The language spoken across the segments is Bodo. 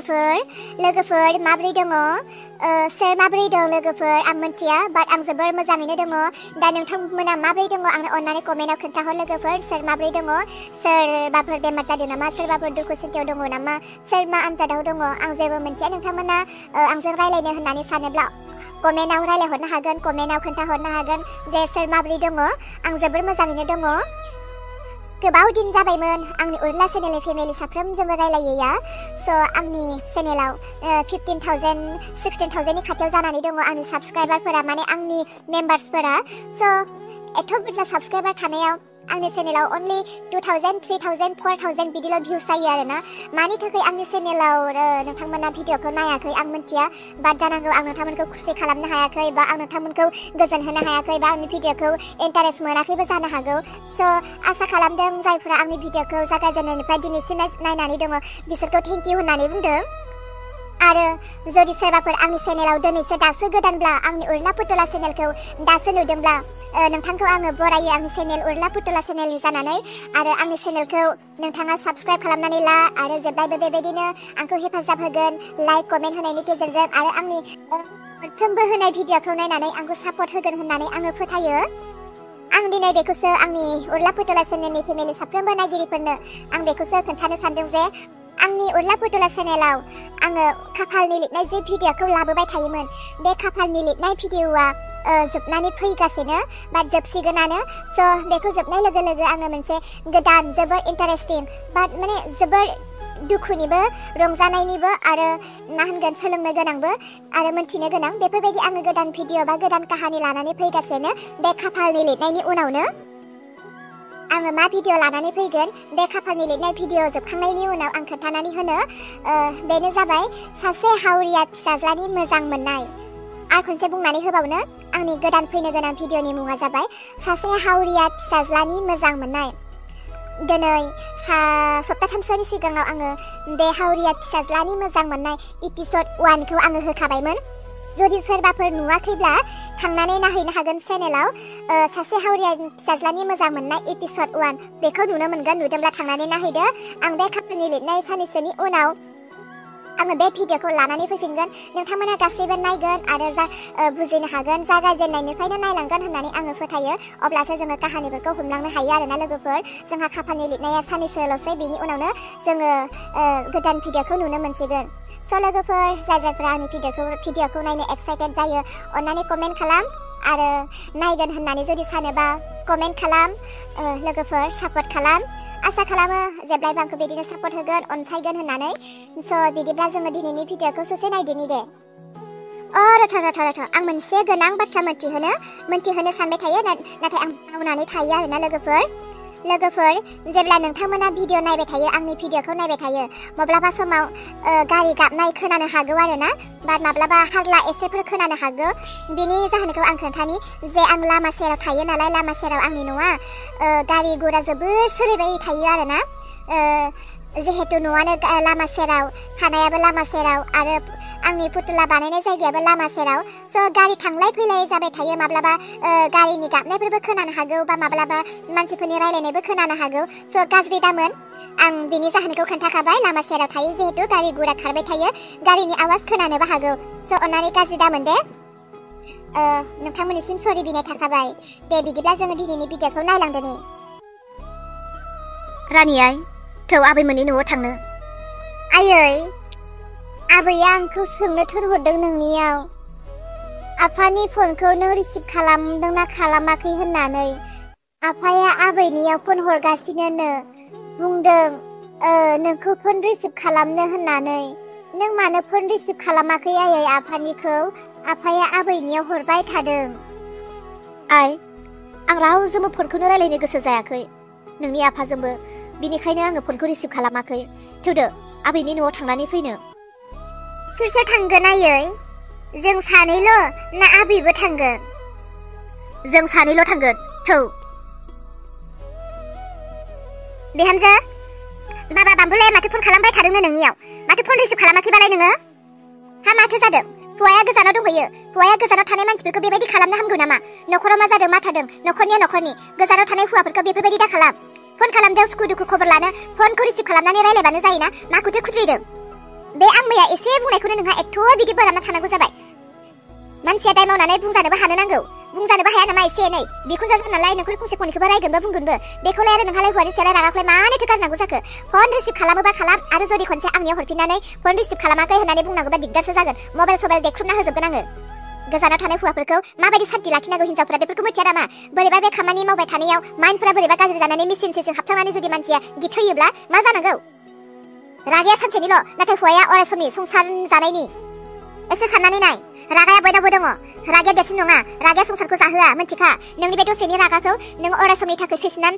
लोगोफोर माब्रै दङ सोर माब्रै दं लोगोफोर आं मिन्थिया बाट आं जोबोर मोजाङैनो दङ दा नोंथांमोना माब्रै दङ आंनो अननानै कमेन्टआव खोन्थाहर लोगोफोर सोर माब्रै दङ सोरबाफोर बेमार जादों नामा सोरबाफोर दुखु सुखुआव दङ नामा सोर मा आनजादाव दङ आं जेबो मिन्थिया नोंथांमोना आंजों रायलायनो होननानै सानोब्ला कमेन्टआव रायलायहरनो हागोन कमेन्टआव खोन्थाहरनो हागोन जे सोर माब्रै दङ आं जोबोर मोजाङैनो दङ गोबाव दिन जाबायमोन आंनि उरला चेनेलनि फेमिलि साफ्रोमजोंबो रायलायैया स' आंनि चेनेलाव 15,000 16,000नि खाथियाव जानानै दङ आंनि साबस्क्राइबारफोरा माने आंनि मेम्बार्सफोरा स' एथ' बुरजा साबस्क्राइबार थानायाव आंनि चेनेलाव अनलि 2,000 3,000 4,000 बिदिल' भिउस जायो आरोना मानि थाखाय आंनि चेनेलाव नोंथांमोना भिडिअखौ नायाखै आं मिन्थिया बाट जानांगौ आं नोंथांमोनखौ खुसि खालामनो हायाखै बा आं नोंथांमोनखौ गोजोन होनो हायाखै बा आंनि भिडिअखौ इन्टारेस्ट मोनाखैबो जानो हागौ स' आसा खालामदों जायफोरा आंनि भिडिअखौ जागायजेननायनिफ्राय दिनैसिम नायनानै दङ बिसोरखौ थेंक इउ होननानै बुंदों आरो जुदि सोरबाफोर आंनि चेनेलाव दिनैसो दासो गोदानब्ला आंनि उरला पुतुला चेनेलखौ दासो नुदोंब्ला नोंथांखौ आङो बरायो आंनि चेनेल उरला पुतुला चेनेलनि जानानै आरो आंनि चेनेलखौ नोंथाङा साबस्क्राइब खालामनानै ला आरो जेब्लायबो बेबायदिनो आंखौ हेफाजाब होगोन लाइक कमेन्ट होनायनि गेजेरजों आरो आंनि मोनफ्रोमबो होनाय भिडिअखौ नायनानै आंखौ सापर्ट होगोन होननानै आङो फोथायो आं दिनै बेखौसो आंनि उरला पुतुला चेनेलनि फेमिलि साफ्रोमबो नायगिरिफोरनो आं बेखौसो खोन्थानो सानदों जे आंनि उरला पुतुला चेनेलाव आङो खाफालनि लिरनाय जे भिडिअखौ लाबोबाय थायोमोन बे खाफालनि लिरनाय भिडिअआ जोबनानै फैगासिनो बाट जोबसिगोनानो स' बेखौ जोबनाय लोगो लोगो आङो मोनसे गोदान जोबोर इन्टारेस्टिं बाट माने जोबोर दुखुनिबो रंजानायनिबो आरो मा होनगोन सोलोंनो गोनांबो आरो मोनथिनो गोनां बेफोरबायदि आङो गोदान भिडिअ बा गोदान काहानि लानानै फैगासिनो बे खाफालनि लिरनायनि उनावनो आङो मा भिडिअ लानानै फैगोन बे खाफालनि लिरनाय भिडिअ जोबखांनायनि उनाव आं खोन्थानानै होनो बेनो जाबाय सासे हावरिया फिसाज्लानि मोजां मोननाय आरो खनसे बुंनानै होबावनो आंनि गोदान फैनो गोनां भिडिअनि मुङा जाबाय सासे हावरिया फिसाज्लानि मोजां मोननाय दिनै सप्ताथामसोनि सिगाङाव आङो बे हावरिया फिसाज्लानि मोजां मोननाय एपिसड 1खौ आङो होखाबायमोन जुदि सोरबाफोर नुवाखैब्ला थांनानै नायहैनो हागोन चेनेलाव सासे हावरिया फिसाज्लानि मोजां मोननाय एपिसड 1 बेखौ नुनो मोनगोन नुदोंब्ला थांनानै नायहैदो आं बे खाफालनि लिरनाय साननैसोनि उनाव आङो बे भिडिअखौ लानानै फैफिनगोन नोंथांमोना गासैबो नायगोन आरो बुजिनो हागोन जागायजेननायनिफ्रायनो नायलांगोन होननानै आङो फोथायो अब्लासो जोङो काहानिफोरखौ हमलांनो हायो आरोना लोगोफोर जोंहा खाफालनि लिरनाया साननैसोल'सै बेनि उनावनो जोङो गोदान भिडिअखौ नुनो मोनसिगोन स' लोगोफोर जायफोरा आंनि भिडिअखौ नायनो एक्साइटेड जायो अननानै कमेन्ट खालाम आरो नायगोन होननानै जुदि सानोबा कमेन्ट खालाम लोगोफोर सापर्ट खालाम आसा खालामो जेब्लायबो आंखौ बिदिनो सापर्ट होगोन अनसायगोन होननानै स' बिदिब्ला जोङो दिनैनि भिडिअखौ ससे नायदिनि दे रथ' आं मोनसे गोनां बाथ्रा मोनथिहोनो सानबाय थायो नाथाय आं बावनानै थायो आरोना लोगोफोर जेब्ला नोंथांमोना भिडिअ नायबाय थायो आंनि भिडिअखौ नायबाय थायो माब्लाबा समाव गारि गाबनाय खोनानो हागौ आरोना बाट माब्लाबा हारला एसेफोर खोनानो हागौ बिनि जाहोनखौ आं खोन्थानि जे आं लामा सेराव थायो नालाय लामा सेराव आंनि न'आ गारि गुरा जोबोर सोलिबाय थायो आरोना जिहेतु न'आनो लामा सेराव थानायाबो लामा सेराव आरो आंनि पुतुला बानायनाय जायगायाबो लामा सेराव स' गारि थांलाय फैलाय जाबाय थायो माब्लाबा गारिनि गाबनायफोरबो खोनानो हागौ बा माब्लाबा मानसिफोरनि रायलायनायबो खोनानो हागौ स' गाज्रि दामोन आं बिनि जाहोनखौ खोन्थाखाबाय लामा सेराव थायो जिहेतु गारि गुरा खारबाय थायो गारिनि आवाज खोनानोबो हागौ स' अननानै गाज्रि दामोन दे नोंथांमोननिसिम सरि बिनाय थाखाबाय दे बिदिब्ला जोङो दिनैनि भिडिअखौ नायलांदोनि रानियाय थौ आबैमोननि न'आव थांनो आयै आबैया आंखौ सोंनो थिनहरदों नोंनियाव आफानि फनखौ नों रिसिभ खालामदोंना खालामाखै होननानै आफाया आबैनियाव फन हरगासिनोनो बुंदों नोंखौ फन रिसिभ खालामनो होननानै नों मानो फन रिसिभ खालामाखै आयै आफानिखौ आफाया आबैनियाव हरबाय थादों आं रावजोंबो फनखौनो रायलायनो गोसो जायाखै नोंनि आफाजोंबो बिनिखायनो आङो फनखौ रिसिभ खालामाखै थौदो आबैनि न'आव थांनानै फैनो सोर थांगोन आयै जों सानैल' ना आबैबो थांगोन जों सानैल' थांगोन थौ बिहामजो बाबा बाम्बुलाया माथो फन खालामबाय थादोंनो नोंनियाव माथो फन रिसिभ खालामाखैबालाय नोङो हा माथो जादों हौवाया गोजानाव दंहैयो हौवाया गोजानाव थानाय मानसिफोरखौ बेबायदि खालामनो हामगौ नामा न'खराव मा जादों मा थादों न'खरनिया न'खरनि गोजानाव थानाय हौवाफोरखौ बेफोरबायदि दा खालाम फन खालामदों सुखु दुखु खबर लानो फनखौ रिसिभ खालामनानै रायलायबानो जायोना माखौथो खुद्रिदों बे आं मैया एसे बुंनायखौनो नोंहा एथ' बिदि बोराबना थानांगौ जाबाय मानसिया दाय मावनानै बुंजानोबो हानो नांगौ बुंजानोबो हाया नामा एसे एनै बिखुनजो जानालाय नोंखौ फंसे फंनैखौबो रायगोनबो बुंगोनबो बेखौलाय आरो नोंहालाय हौवानि सायाव रागाखौलाय मानोथो गारनांगौ जाखो फन रिसिभ खालामोबा खालाम आरो जुदि खनसे आंनियाव हरफिननानै फन रिसिभ खालामाखै होननानै बुंनांगौबा दिगदारसो जागोन मबाइल सबाइल देख्रुबना होजोबगोन आङो गोजानाव थानाय हौवाफोरखौ माबायदि सान्थि लाखिनांगौ हिनजावफोरा बेफोरखौ मिथिया नामा बोरैबा बे खामानि मावबाय थानायाव माइन्डफोरा बोरैबा गाज्रि जानानै मिसिन सिसिन हाबथांनानै जुदि मानसिया गिथैयोब्ला मा जानांगौ रागाया सानसेनिल' नाथाय हौवाया अरायसमनि संसार जानायनि एसे साननानै नाय रागाया बयनावबो दङ रागाया देरसिन नङा रागाया संसारखौ जाहोआ मिथिखा नोंनि बे दसेनि रागाखौ नों अरायसमनि थाखाय सेसिनानै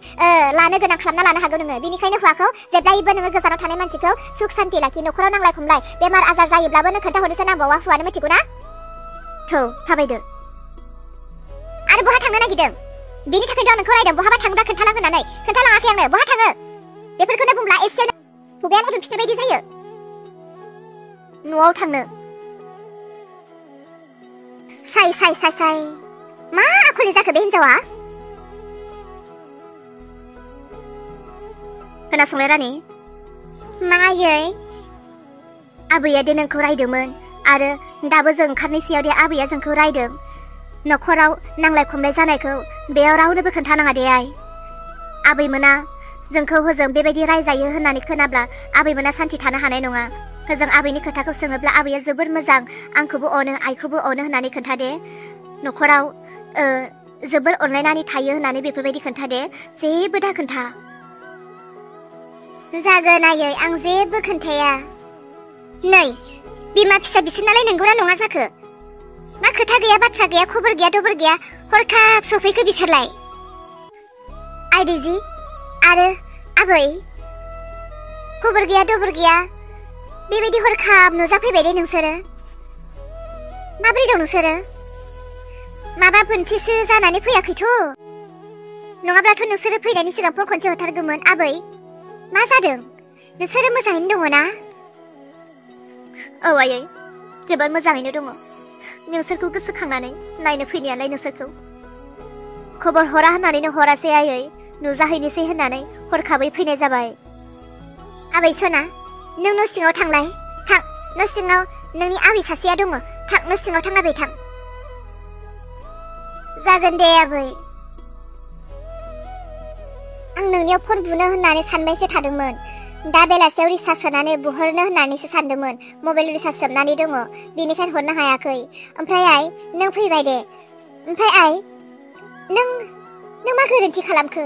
लानो गोनां खालामना लानो हागौ नोङो बेनिखायनो हौवाखौ जेब्लायबो नोङो गोजानाव थानाय मानसिखौ सुख सान्ति लाखि न'खराव नांलाय खमलाय बेमार आजार जायोब्लाबो नों खोन्थाहरनोसो नांबावा हौवानो मिथिगौ ना थौ थाबायदो आरो बहा थांनो नागिरदों बेनि थाखायनो आं नोंखौ रायदों बहाबा थाङोब्ला खोन्थालां होननानै खोन्थालाङाखै आंनो बहा थाङो बेफोरखौनो बुंब्ला एसे खुगाया मोदोमफिननाय बायदि जायो न'आव थांनो साय मा आखलि जाखो बे हिनजावा खोनासंलाय रानि मायै आबैया दे नोंखौ रायदोंमोन आरो दाबो जों ओंखारनाय सियाव दे आबैया जोंखौ रायदों न'खराव नांलाय खमलाय जानायखौ बेयाव रावनोबो खोन्थानाङा दे आबैमोना जोंखौ होजों बेबायदि रायजायो होननानै खोनाब्ला आबैमोना सान्थि थानो हानाय नङा होजों आबैनि खोथाखौ सोङोब्ला आबैया जोबोर मोजां आंखौबो अनो आइखौबो अनो होननानै खोन्थादे न'खराव जोबोर अनलायनानै थायो होननानै बेफोरबायदि खोन्थादे जेबो दा खोन्था जागोन आयै आं जेबो खोन्थाया नै बिमा फिसा बिसोरनालाय नंगौना नङा जाखो मा खोथा गैया बाथ्रा गैया खबर गैया दबर गैया हरखाब सफैखो बिसोरलाय आइ दैजि आरो आबै खबर गैया दबर गैया बेबायदि हरखाब नुजाफैबाय दे नोंसोरो माब्रै दं नोंसोरो माबा मोनसेसो जानानै फैयाखैथ' नङाब्लाथ' नोंसोरो फैनायनि सिगां फन खनसे हरथारगौमोन आबै मा जादों नोंसोरो मोजाङैनो दङ ना औ आयै जोबोर मोजाङैनो दङ नोंसोरखौ गोसोखांनानै नायनो फैनायालाय नोंसोरखौ खबर हरा होननानैनो हरासै आयै नुजाहैनोसै होननानै हरखाबै फैनाय जाबाय आबै सना नों न' सिङाव थांलाय थां न' सिङाव नोंनि आबै सासेया दङ थां न' सिङाव थां आबै थां जागोन दे आबै आं नोंनियाव फन बुनो होननानै सानबायसो थादोंमोन दा बेलासियाव रिसार्ज सोनानै बुहरनो होननानैसो सानदोंमोन मबाइल रिसार्ज सोबनानै दङ बेनिखायनो हरनो हायाखै ओमफ्राय आइ नों फैबाय दे ओमफ्राय आइ नों मा गोरोन्थि खालामखो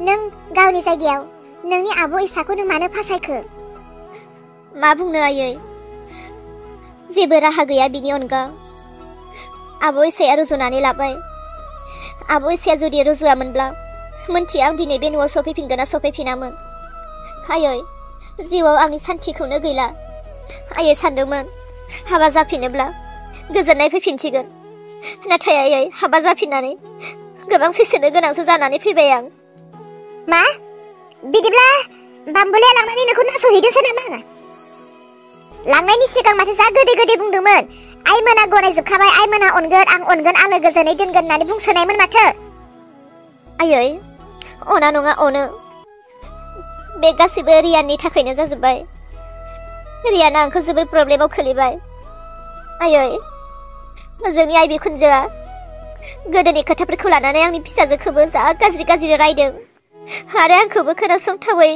नों गावनि जायगायाव नोंनि आब' इसाखौ नों मानो फासायखो मा बुंनो आयै जेबो राहा गैया बिनि अनगा आब' इसाया रुजुनानै लाबाय आब' इसाया जुदि रुजुआमोनब्ला मोनथिया आं दिनै बे न'आव सफैफिनगोन ना सफैफिनामोन आयै जिउआव आंनि सान्थिखौनो गैला आयै सानदोंमोन हाबा जाफिनोब्ला गोजोननाय फैफिनसिगोन नाथाय आयै हाबा जाफिननानै गोबां सैसोनो गोनांसो जानानै फैबाय आं मा बिदिब्ला बाम्बुलिया लांनानै नोंखौ नासयहैदोंसो नामा लांनायनि सिगां माथो जा गोदै गोदै बुंदोंमोन आइमोना गनायजोबखाबाय आइमोना अनगोन आलो गोजोनै दोनगोन होननानै बुंसोनायमोन माथो आयै अना नङा अनो बे गासैबो रियाननि थाखायनो जाजोब्बाय रियाना आंखौ जोबोर प्रब्लेमाव खोलैबाय आयै जोंनि आइ बिखुनजोआ गोदोनि खोथाफोरखौ लानानै आंनि फिसाजोखौबो जा गाज्रि रायदों आरो आंखौबो खोनासंथावै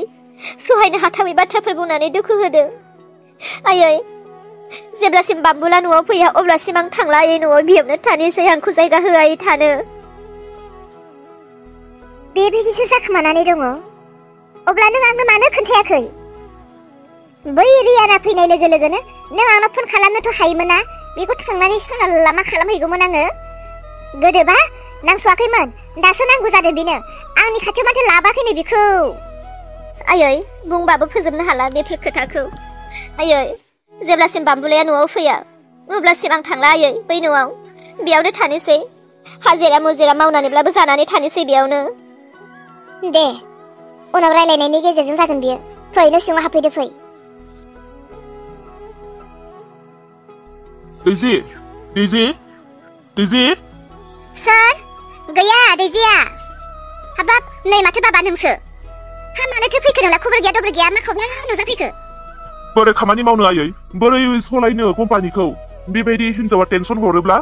सहायनो हाथावै बाथ्राफोर बुंनानै दुखु होदों आयै जेब्लासिम बाम्बुला न'आव फैया अब्लासिम आं थांला आयै न'आव बियावनो थानोसै आंखौ जायगा होआयै थानो बेबायदिसो जाखोमानानै दङ अब्ला नों आंनो मानो खोन्थायाखै बै रियाना फैनाय लोगो लोगोनो नों आंनाव फन खालामनोथ' हायोमोन ना बेखौ थांनानै साला मा खालामहैगौमोन आङो गोदोबा नांस'वाखैमोन दासो नांगौ जादों बेनो आंनि खाथियाव माथो लाबाखैनो बेखौ आयै बुंबाबो फोजोबनो हाला बेफोर खोथाखौ आयै जेब्लासिम बाम्बुलाया न'आव फैया अब्लासिम आं थांला आयै बै न'आव बेयावनो थानोसै हाजिरा मुजिरा मावनानैब्लाबो जानानै थानोसै बेयावनो दे उनाव रायलायनायनि गेजेरजों जागोन बियो फै न' सिङाव हाबफैदो फै दैजि सोर गैया दैजिया हाबाब नै माथो बाबा नोंसो हा मानोथो फैखो नोंलाय खबर गैया दबर गैया मा खावना नुजाफैखो बोरै खामानि मावनो आयै बोरै सलायनो कम्पानिखौ बेबायदि हिनजावा टेनसन हरोब्ला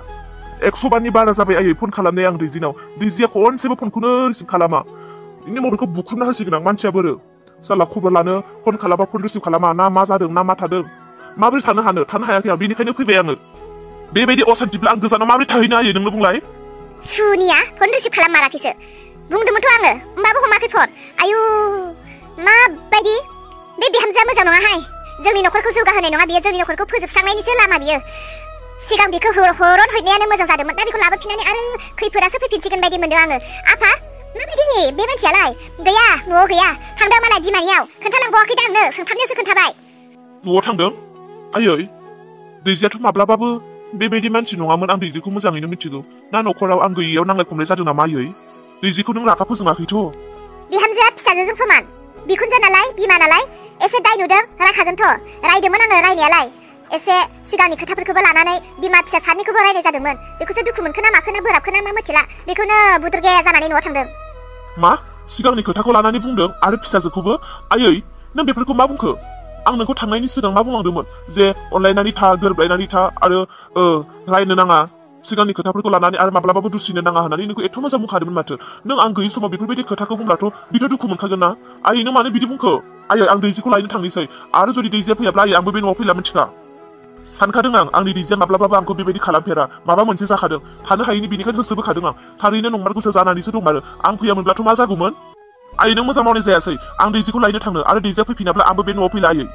100 बारनि बारा जाबाय आयै फन खालामनाय आं दैजिनाव दैजिया खनसेबो फनखौनो रिसिभ खालामा इनि मददखौ बुख्रुबना होसिगोन आं मानसिया बोरो साला खबर लानो फन खालामा फन रिसिभ खालामा ना मा जादों ना मा थादों माबोरै थानो हायाखै आं बेनिखायनो फैबाय आङो बेबायदि असान्थिब्ला आं गोजानाव माबोरै थाहैनो हायो नोंनो बुंलाय सुनिया फन रिसिभ खालामाराखैसो बुंदोंमोनथ' आङो होमबाबो हमाखै फन आयु माबायदि बे बिहामजोआ मोजां नङाहाय जोंनि नखरखौ जौगाहोनाय नङा बियो जोंनि नखरखौ फोजोबस्रांनायनिसो लामा बियो सिगां बेखौ हरन हैनायानो मोजां जादोंमोन दा बेखौ लाबोफिननानै आरो खैफोदासो फैफिनसिगोन बायदि मोनदों आङो आफा माबायदि बे मानसियालाय गैया न'आव गैया थांदों मालाय बिमानियाव खोन्थालांबावाखै दा आंनो सोंथाबनायावसो खोन्थाबाय न'आव थांदों आयै दैजियाथ' माब्लाबाबो बेबायदि मानसि नङामोन आं दैजिखौ मोजाङैनो मिथिगौ ना नखराव आं गैयैयाव नांलाय खमलाय जादों नामा आयै दैजिखौ नों रागा फोजोङाखैथ' बिहामजोआ फिसाजोजों समान बिखुनजो नालाय बिमा नालाय एसे दाय नुदों राखागोनथ' रायदोंमोन आङो रायनायालाय एसे सिगांनि खोथाफोरखौबो लानानै बिमा फिसा सानैखौबो रायनाय जादोंमोन बेखौसो दुखु मोनखो ना माखो ना बोराबखो ना मा मिथिला बेखौनो बुद्रुगे जानानै न'आव थांदों मा सिगांनि खोथाखौ लानानै बुंदों आरो फिसाजोखौबो आयै नों बेफोरखौ मा बुंखो आं नोंखौ थांनायनि सिगां मा बुंलांदोंमोन जे अनलायनानै था गोरोबलायनानै था आरो रायनो नाङा सिगांनि खोथाफोरखौ लानानै आरो माब्लाबाबो दुसिनो नाङा होननानै नोंखौ एथ' मोजां बुंखादोंमोन माथो नों आं गैयै समाव बेफोरबायदि खोथाखौ बुंब्लाथ' बिथ' दुखु मोनखागोन ना आयै नों मानो बिदि बुंखो आयै आं दैजिखौ लायनो थांनोसै आरो जुदि दैजिया फैयाब्ला आयै आंबो बे न'आव फैला मिथिखा सानखादों आं आंनि दैजिया माब्लाबाबो आंखौ बेबायदि खालामफेरा माबा मोनसे जाखादों थानो हायैनि बेनिखायनो गोसोबोखादों आं थारैनो नंमारगौसो जानानैसो दंमारो आं फैयामोनब्लाथ' मा जागौमोन आयै नों मोजां मावनाय जायासै आं दैजिखौ लायनो थांनो आरो दैजिया फैफिनाब्ला आंबो बे न'आव फैला आयै